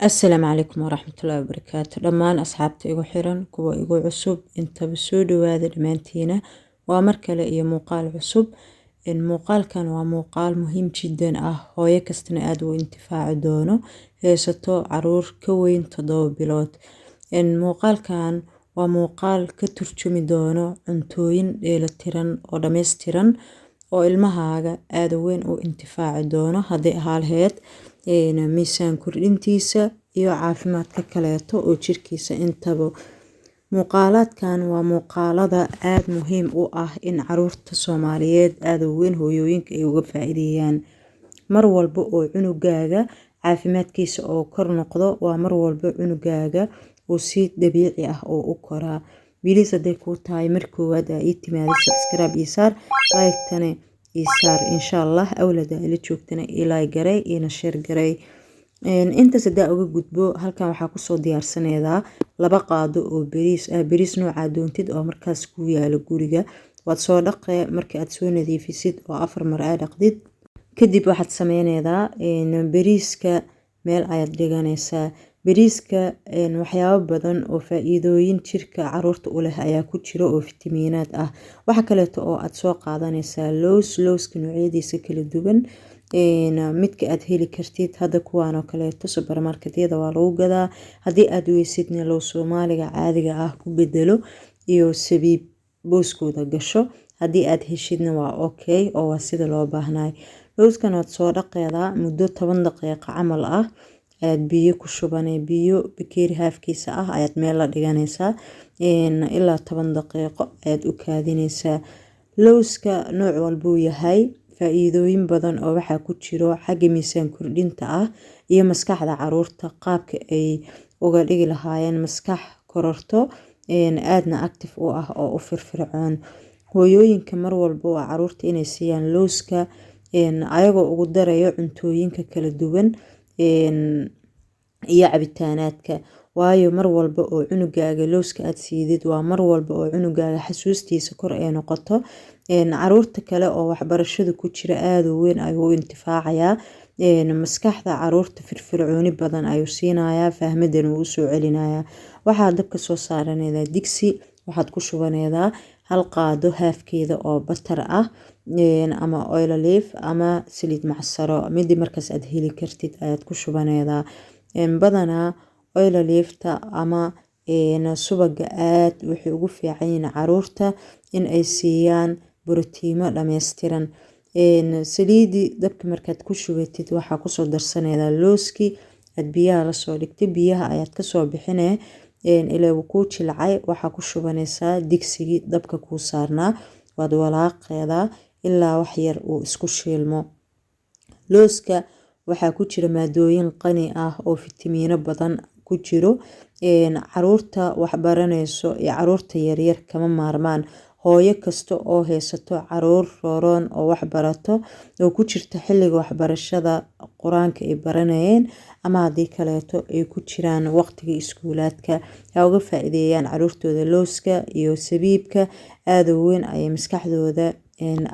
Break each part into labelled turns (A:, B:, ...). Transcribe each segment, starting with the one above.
A: Asalaamu calaykum waraxmatullaahi wabarakaatu. Dhammaan asxaabta igu xiran, kuwa igu cusub, intaba soo dhawaada dhammaantiina. Waa mar kale iyo muuqaal cusub. Muuqaalkan waa muuqaal muhiim jiddan ah, hooyo kastana aada u intifaaci doono haysato caruur ka weyn 7 bilood. Muuqaalkan waa muuqaal ka turjumi doono cuntooyin dheelitiran oo dhammaystiran oo ilmahaaga aada weyn u intifaaci doono, haddii ahaa lahayd miisaan kordhintiisa iyo caafimaadka kaleeto oo jirkiisa intaba. Muuqaalaadkan waa muuqaalada aada muhiim u ah in caruurta Soomaaliyeed aada weyn hooyooyinka ay uga faa-iideeyaan. Mar walba oo cunugaaga caafimaadkiisa oo kor noqdo, waa mar walba cunugaaga uu si dabiici ah oo u koraa. Please, hadday kuu tahay mar koowaad aa ii timaada, subscribe ii saar, like-tana ii saar, insha Allah. Awlada ila joogtana ii like garay, iina share garay. Intaas hadaa uga gudbo, halkan waxaa kusoo diyaarsaneedaa 2 qaado oo bariis ah. Bariis noocaa doontid oo markaas ku yaalo guriga waad soo dhaqee. Marka aad soo nadiifisid oo 4 mar aa dhaqdid kadib, waxaad sameyneydaa bariiska meel ayaad dhiganaysaa. Bariiska waxyaabo badan oo faa-iidooyin jirka caruurta u leh ayaa ku jiro oo fitamiinaad ah. Waxa kaleeto oo aad soo qaadanaysaa lows, lowska noocyadiisa kala duwan midka aad heli kartid. Hadda kuwaan oo kaleeto supermarketyada waa lagu gadaa. Haddii aad weysidna, lows Soomaaliga caadiga ah ku bedelo iyo sabiib booskooda gasho. Haddii aad heshidna waa okay, oo waa sida loo baahnay. Lowskan waad soo dhaqeedaa, muddo 10 daqiiqo camal ah ayaad biyo ku shubanay. Biyo bakeeri haafkiisa ah ayaad meel la dhiganaysaa, ilaa 10 daqiiqo ayaad u kaadinaysaa. Lowska nooc walbuu yahay, faa-iidooyin badan oo waxaa ku jiro xagga miisaan kordhinta ah iyo maskaxda caruurta, qaabka ay uga dhigi lahaayeen maskax kororto, aadna active u ah oo u firfircoon. Hooyooyinka mar walba waa caruurta inay siiyaan lowska, ayagoo ugu darayo cuntooyinka kala duwan iyo cabitaanaadka, waayo mar walba oo cunugaaga lowska aad siidid, waa mar walba oo cunugaaga xasuustiisa kor ay noqoto. Caruurta kale oo waxbarashada ku jira aada u weyn ayuu u intifaacayaa. Maskaxda caruurta firfircooni badan ayuu siinayaa, fahmadana wuu usoo celinayaa. Waxaad dabka soo saaraneydaa digsi, waxaad ku shubaneydaa hal qaado haafkeeda oo butter ah ama olive ama saliid macsaro, midii markaas aad heli kartid ayaad ku shubaneydaa. Badanaa olive-ta ama subaga aad waxay ugu fiican yihiin caruurta in ay siiyaan borotiimo dhameystiran. Saliidii dabka markaad ku shubatid, waxaa kusoo darsaneydaa looskii aad biyaha lasoo dhigtay. Biyaha ayaad kasoo bixinee ilaa wuu kuu jilcay. Waxaa ku shubaneysaa digsigii dabka kuu saarnaa, waad walaaqeedaa ilaa wax yar uu isku shiilmo. Looska waxaa ku jira maadooyin qani ah oo fitamiino badan ku jiro. Caruurta waxbaraneyso iyo caruurta yaryar kama maarmaan. Hooyo kasta oo haysato caruur rooroon oo waxbarato oo ku jirta xilliga waxbarashada, qur-aanka ay baranayeen ama haddii kaleeto ay ku jiraan waqtiga iskuulaadka, ha uga faa-iideeyaan caruurtooda looska iyo sabiibka. Aada u weyn ayay maskaxdooda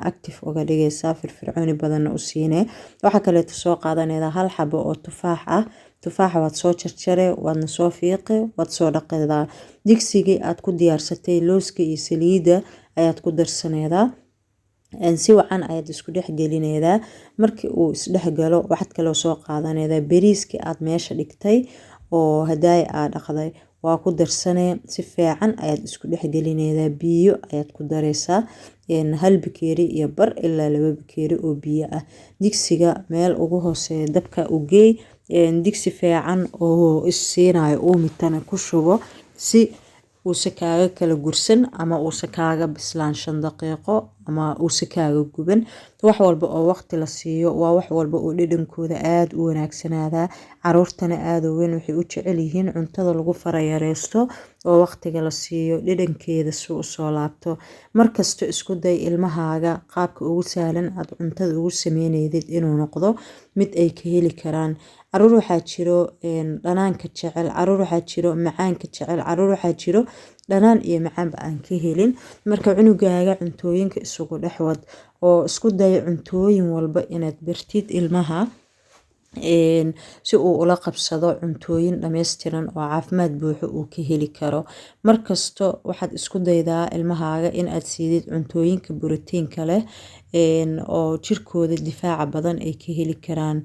A: active uga dhigaysaa, firfircooni badanna u siinee. Waxaa kaleeto soo qaadanaydaa hal xabo oo tufaax ah. Tufaaxa waad soo jarjare, waadna soo fiiqe, waad soo dhaqeedaa. Digsigii aad ku diyaarsatay looska iyo saliidda ayaad ku darsaneedaa, si wacan ayaad isku dhex gelineydaa. Markii uu isdhex galo, waxaad kaloo soo qaadaneydaa bariiskii aad meesha dhigtay oo hadaay aa dhaqday, waa ku darsanee, si fiican ayaad isku dhex gelineydaa. Biyo ayaad ku dareysaa, hal bakeeri iyo bar ilaa 2 bakeeri oo biyo ah. Digsiga meel ugu hooseeya dabka u geey, digsi fiican oo is siinayo uumitana ku shubo, si uusa kaaga kala gursan ama uusa kaaga bislaan 5 daqiiqo ama uusa kaaga guban. Wax walba oo waqti la siiyo waa wax walba oo dhadhankooda aada u wanaagsanaadaa. Caruurtana aada u weyn waxay u jecel yihiin cuntada lagu farayareysto oo waqtiga la siiyo dhadhankeeda si usoo laabto. Markasta isku day ilmahaaga qaabka ugu sahlan aad cuntada ugu sameyneysid inuu noqdo mid ay ka heli karaan. Caruur waxaa jiro dhanaanka jecel, caruur waxaa jiro macaanka jecel, caruur waxaa jiro dhanaan iyo macaanba aan ka helin. Marka cunugaaga cuntooyinka isugu dhexwad oo isku day cuntooyin walba inaad bartid ilmaha. Si uu ula qabsado cuntooyin dhameystiran oo caafimaad buuxo uu ka heli karo. Markasto waxaad isku daydaa ilmahaaga in aad siidid cuntooyinka borotiinka leh oo jirkooda difaaca badan ay ka heli karaan.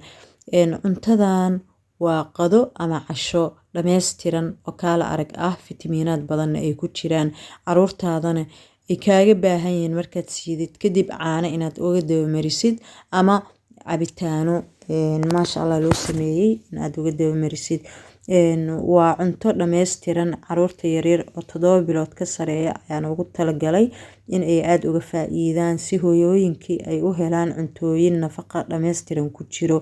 A: Cuntadan waa qado ama casho dhameystiran oo kaala arag ah, fitamiinaad badanna ay ku jiraan. Caruurtaadana ay kaaga baahan yihiin markaad siidid kadib caano inaad uga dabamarisid ama cabitaano maasha Allah loo sameeyey inaad uga dabamarisid. Waa cunto dhameystiran. Caruurta yaryar oo 7 bilood ka sareeya ayaan ugu talagalay in ay aada uga faa-iidaan, si hooyooyinkii ay u helaan cuntooyin nafaqa dhameystiran ku jiro.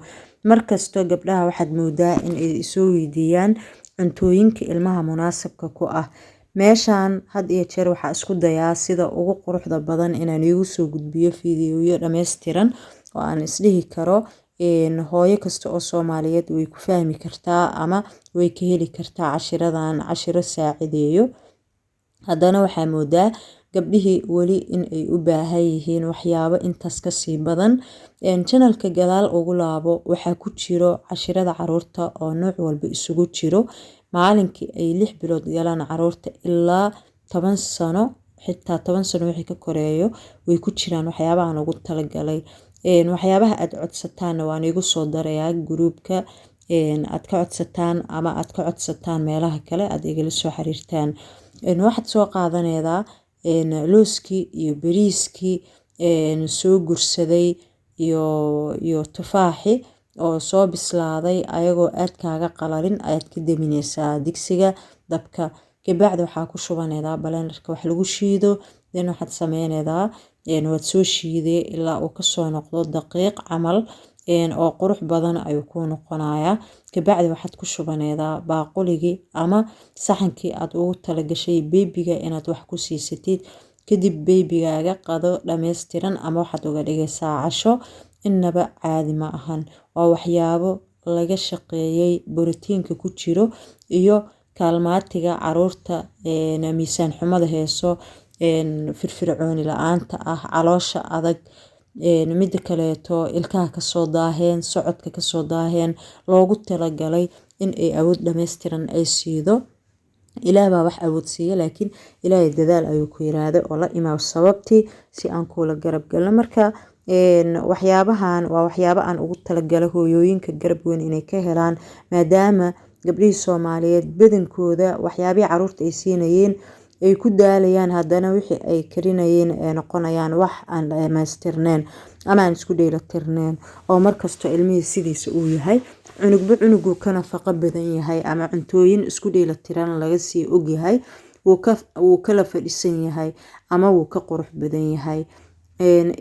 A: Markasto gabdhaha waxaad moodaa in ay isoo weydiiyaan cuntooyinka ilmaha munaasabka ku ah. Meeshaan had iyo jeer waxaa isku dayaa sida ugu quruxda badan inaan iigu soo gudbiyo fiidiyoyo dhameystiran oo aan isdhihi karo hooyo kasta oo Soomaaliyeed way ku fahmi kartaa ama way ka heli kartaa cashiradan, cashiro saacideeyo. Haddana waxaa moodaa gabdhihii weli in ay u baahan yihiin waxyaabo intaas kasii badan. Channelka gadaal ugu laabo, waxaa ku jiro cashirada caruurta oo nooc walba isugu jiro. Maalinkii ay 6 bilood galaan caruurta ilaa 10 sano, xitaa 10 sano wixii ka koreeyo, way ku jiraan waxyaabahan ugu talagalay. Waxyaabaha aad codsataanna waan igu soo darayaa gruubka aad ka codsataan ama aad ka codsataan meelaha kale aad igala soo xiriirtaan. Waxaad soo qaadaneedaa looskii iyo bariiskii soo gursaday iyo tufaaxi oo soo bislaaday ayagoo aad kaaga qalalin ayaad ka damineysaa digsiga dabka. Kabacdi waxaa ku shubaneedaa blenderka wax lagu shiido. Then waxaad sameyneydaa, waad soo shiidee ilaa uu kasoo noqdo daqiiq camal oo qurux badan ayuu kuu noqonayaa. Kabacdi waxaad ku shubaneedaa baaquligii ama saxankii aad ugu talagashay beebiga inaad wax ku siisatid. Kadib beebigaaga qado dhameystiran ama waxaad uga dhigaysaa casho inaba caadi ma ahan. Waa waxyaabo laga shaqeeyay, borotiinka ku jiro iyo kaalmaatiga caruurta miisaan xumada heeso, firfircooni la-aanta ah, caloosha adag, mida kaleeto ilkaha kasoo daaheen, socodka kasoo daaheen, loogu talagalay in ay awood dhameystiran ay siido. Ilaah baa wax awood siiya, laakiin Ilaahay dadaal ayuu ku yiraahday oo la imaw sababtii si aan kuula garab galno. Marka waxyaabahan waa waxyaabo aan ugu talagalay hooyooyinka garab weyn inay ka helaan, maadaama gabdhihii Soomaaliyeed badankooda waxyaabihii caruurta ay siinayeen ay ku daalayaan, haddana wixii ay karinayeen ay noqonayaan wax aan dhamaystirneyn ama aan isku dheelitirneyn, oo markasto ilmihii sidiisa uu yahay, cunugba cunuguu ka nafaqo badan yahay ama cuntooyin isku dheelitiran laga sii ogyahay wuu kala fadhisan yahay ama wuu ka qurux badan yahay.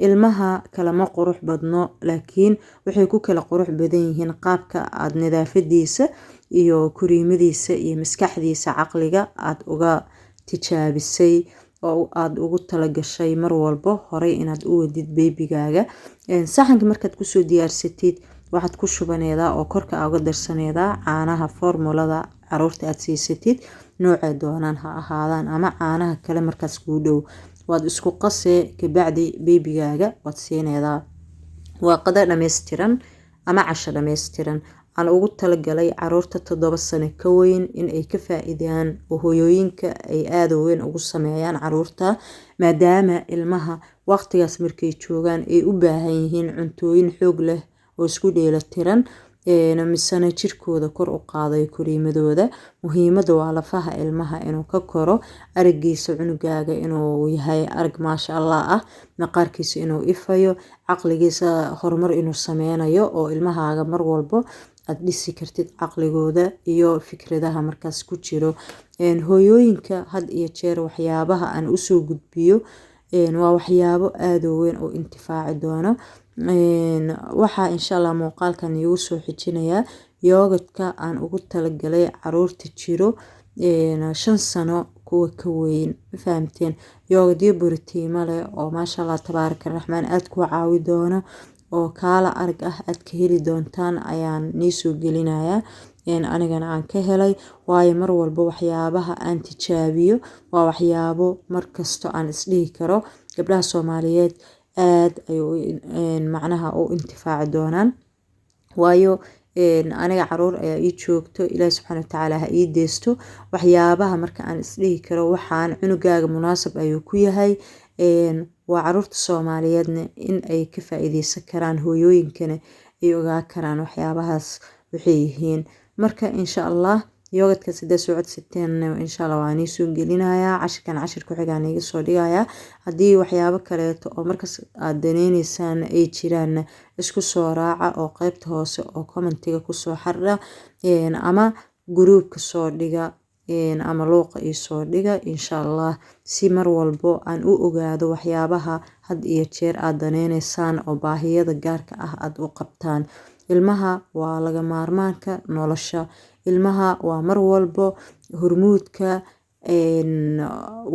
A: Ilmaha kalama qurux badno, laakiin waxay ku kala qurux badan yihiin qaabka aad nadaafadiisa iyo koriimadiisa iyo maskaxdiisa caqliga aad uga tijaabisay oo aad ugu talagashay mar walbo horay inaad u wadid beebigaaga. Saxanka markaad kusoo diyaarsatid, waxaad ku shubaneedaa oo korka aa uga darsaneedaa caanaha formulada caruurta aad siisatid, noocay doonaan ha ahaadaan, ama caanaha kale markaas kuu dhow. Waad isku qasee, kabacdi beebigaaga waad siineedaa. Waa qado dhameystiran ama casho dhameystiran aan ugu talagalay caruurta 7 sano ka weyn in ay ka faa-iidaan oo hooyooyinka ay aada weyn ugu sameeyaan caruurta, maadaama ilmaha waqtigaas markay joogaan ay u baahan yihiin cuntooyin xoog leh oo isku dheelitiran, misena jirkooda kor u qaaday koriimadooda. Muhiimada waa lafaha ilmaha inuu ka koro, aragiisa cunugaaga inuu yahay arag maasha Allah ah, maqaarkiisa inuu ifayo, caqligiisa horumar inuu sameynayo, oo ilmahaaga mar walbo aad dhisi kartid caqligooda iyo fikradaha markaas ku jiro. Hooyooyinka had iyo jeer waxyaabaha aan usoo gudbiyo waa waxyaabo aada u weyn oo intifaaci doono. Waxaa insha Allah muuqaalkan iigu soo xijinayaa yogurtka aan ugu talagalay caruurta jiro 5 sano kuwa ka weyn. Ma fahamteen? Yogurtyo borotiimo leh oo maasha Allah tabaaraka raxmaan aada kuu caawi doono oo kaala arag ah aad ka heli doontaan ayaan niisoo gelinayaa, anigana aan ka helay. Waayo, mar walba waxyaabaha aan tijaabiyo waa waxyaabo markasto aan isdhihi karo gabdhaha Soomaaliyeed aada ay macnaha u intifaaci doonaan, waayo Aniga caruur ayaa ii joogto, Ilaahi subxaana watacaala ha ii deysto. Waxyaabaha marka aan isdhihi karo waxaan cunugaaga munaasab ayuu ku yahay, waa caruurta Soomaaliyeedna in ay ka faa-iideysan karaan, hooyooyinkana ay ogaa karaan waxyaabahaas waxay yihiin. Marka insha Allah yogurtkaas hadaa soo codsateen, insha Allah waan ii soo gelinayaa cashirkan, cashir ku xigaan iga soo dhigayaa. Haddii waxyaabo kaleeto oo markaas aad daneyneysaan ay jiraanna, isku soo raaca oo qeybta hoose oo commentiga kusoo xardha ama groupka soo dhiga ama luuqa ii soo dhiga, insha Allah, si mar walbo aan u ogaado waxyaabaha had iyo jeer aad daneyneysaan oo baahiyada gaarka ah aad u qabtaan. Ilmaha waa laga maarmaanka nolosha, ilmaha waa mar walbo hormuudka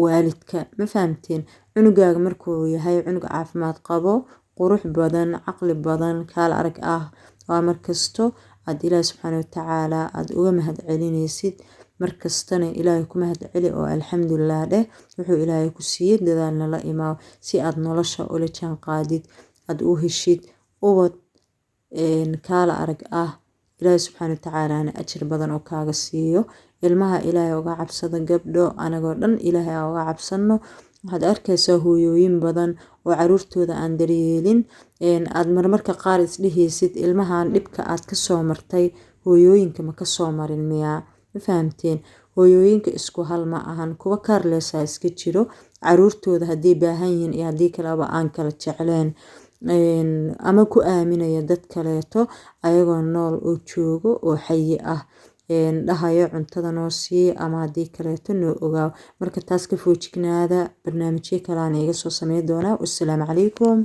A: waalidka. Ma fahamteen? Cunugaaga markuu yahay cunug caafimaad qabo, qurux badan, caqli badan, kaal arag ah, waa markasto aad Ilaahi subxaana watacaala aada uga mahad celineysid. Markastana Ilaahay ku mahad celi oo alxamdulilah dheh wuxuu Ilaahay ku siiyey. Dadaalna la imaaw si aad nolosha ula jaan qaadid, aada u heshid ubad kaala arag ah, Ilaahay subxaana watacaalana ajir badan oo kaaga siiyo. Ilmaha Ilaahay uga cabsada, gabdho, anagoo dhan Ilaahay aan uga cabsano. Waxaad arkaysaa hooyooyin badan oo caruurtooda aan daryeelin, aad marmarka qaar isdhehaysid ilmahan dhibka aad kasoo martay hooyooyinka ma kasoo marin miyaa? Ma fahamteen? Hooyooyinka isku hal ma ahan. Kuwa kaarleysaa iska jiro, caruurtooda hadday baahan yihiin iyo haddii kaleba aan kala jecleen, ama ku aaminaya dad kaleeto ayagoo nool oo joogo oo xayi ah, dhahayo cuntada noo sii ama haddii kaleeto noo ogaaw. Marka taas ka foojignaada. Barnaamijyo kaleana iga soo sameyn doonaa. Wassalaamu calaykum.